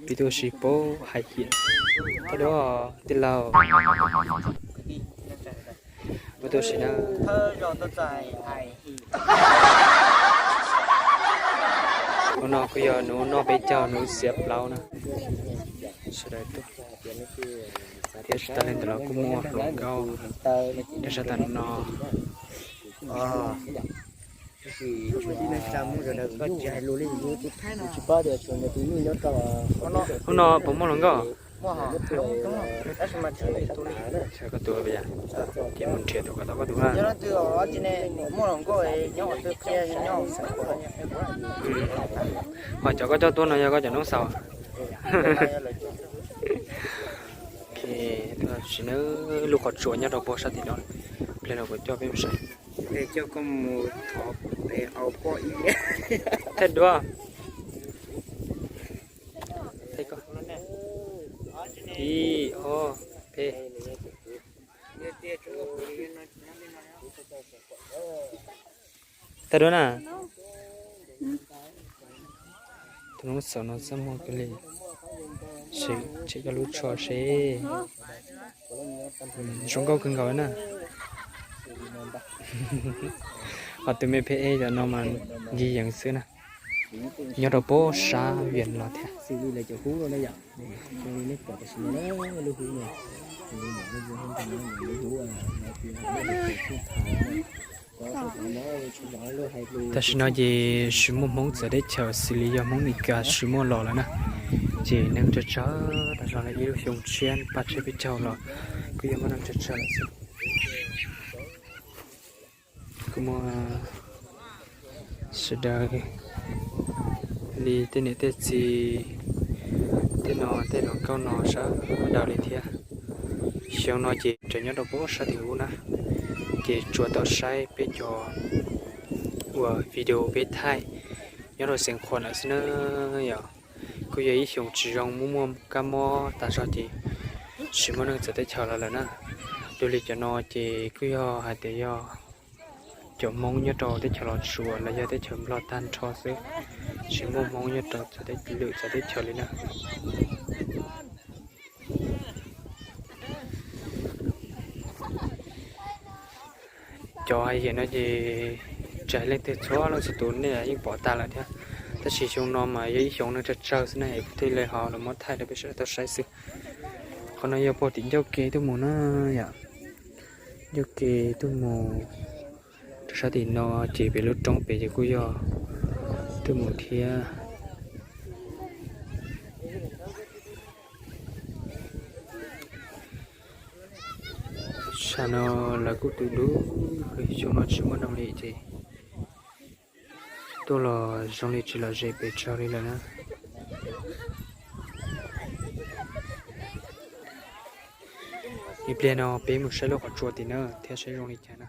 Peb tuaj ua si paub hais hiam. Thawj duab tij laug, peb tuaj ua si na. Hnub no kuj yog hnub noj peb caug, hnub xiab plaub na. Sawv daws tuaj thiab, tsis tas li ntawd los kuj muaj hluas nkauj rau sab tam no. Hnub no puas muaj hluas nkauj? Koj tus, ces mus nrhiav tus kom tau koj tus na. Ho cov koj coj tuaj no yog koj cov noob xaus? Sim neej lub qhov tsua nyob rau puag sab tim no, pliag no kuv coj peb mus saib. Thawj duab, ib, ob, peb. Thawj duab na, tus noob xaus no txaj muag kawg li, tshem koj lub tsho seb. Zoo nkauj kawg nkaus na. Ho tus me phem es cov no mas ncig yees xwb na. Nyob rau puag sab Vias los thiab. Tam sim no ces tsis muaj Hmoob txawv teb chaws xws li yog Hmoob Mes Kas tsis muaj los lawm na. Ces neeg tsawg tsawg tas zog li ib lub xyoo tshiab paj tsib peb caug los kuj yog muaj neeg tsawg tsawg lawm xwb. Kuj muaj sawv daws li tej niam tej txiv, tej no tej hluas nkauj no sawv daws li thiab. Xyoo no ces tseem nyob rau puag sab tim ub na, ces tsuas tau saib peb cov uas video peb thaij nyob rau Xeev Khuam lawm xwb na yom. Kuj yog ib xyoos tsis zoo, muaj muaj kab mob tas zog ces tsis muaj neeg txawv teb chaws los lawm na. Dua li cov no ces kuj yog hais tias yog cov Hmoob nyob rau teb chaws Los Tsuas los yog teb chaws Nplog tag nrho xwb, tsis muaj Hmoob nyob rau lwm txawv teb chaws li na. Cov hais tias no ces tsis hais leej twg, txhua leej txhua tus nej yeej pom tag lawm thiab. Tab sis xyoo no mas yog ib xyoos neeg tsawg tsawg xwb ne, kuv thiaj li ho los muab thaij rau peb sawv daws tau saib xwb. Qhov no yog puag tim ncauj ke tuaj mus na yom. Ncauj ke tuaj mus rau sab tim no ces pem lub roob pem ces kuj yog tuaj mus thiab. Tsam no lawv kuj tu dub, xyoo no tsis muaj neeg li ces tuaj los zoo li tsis lom zem pes tsawg li lawm na. Ib pliag no peb mus saib lub qhov tsua tim na thiab saib zoo li cas na.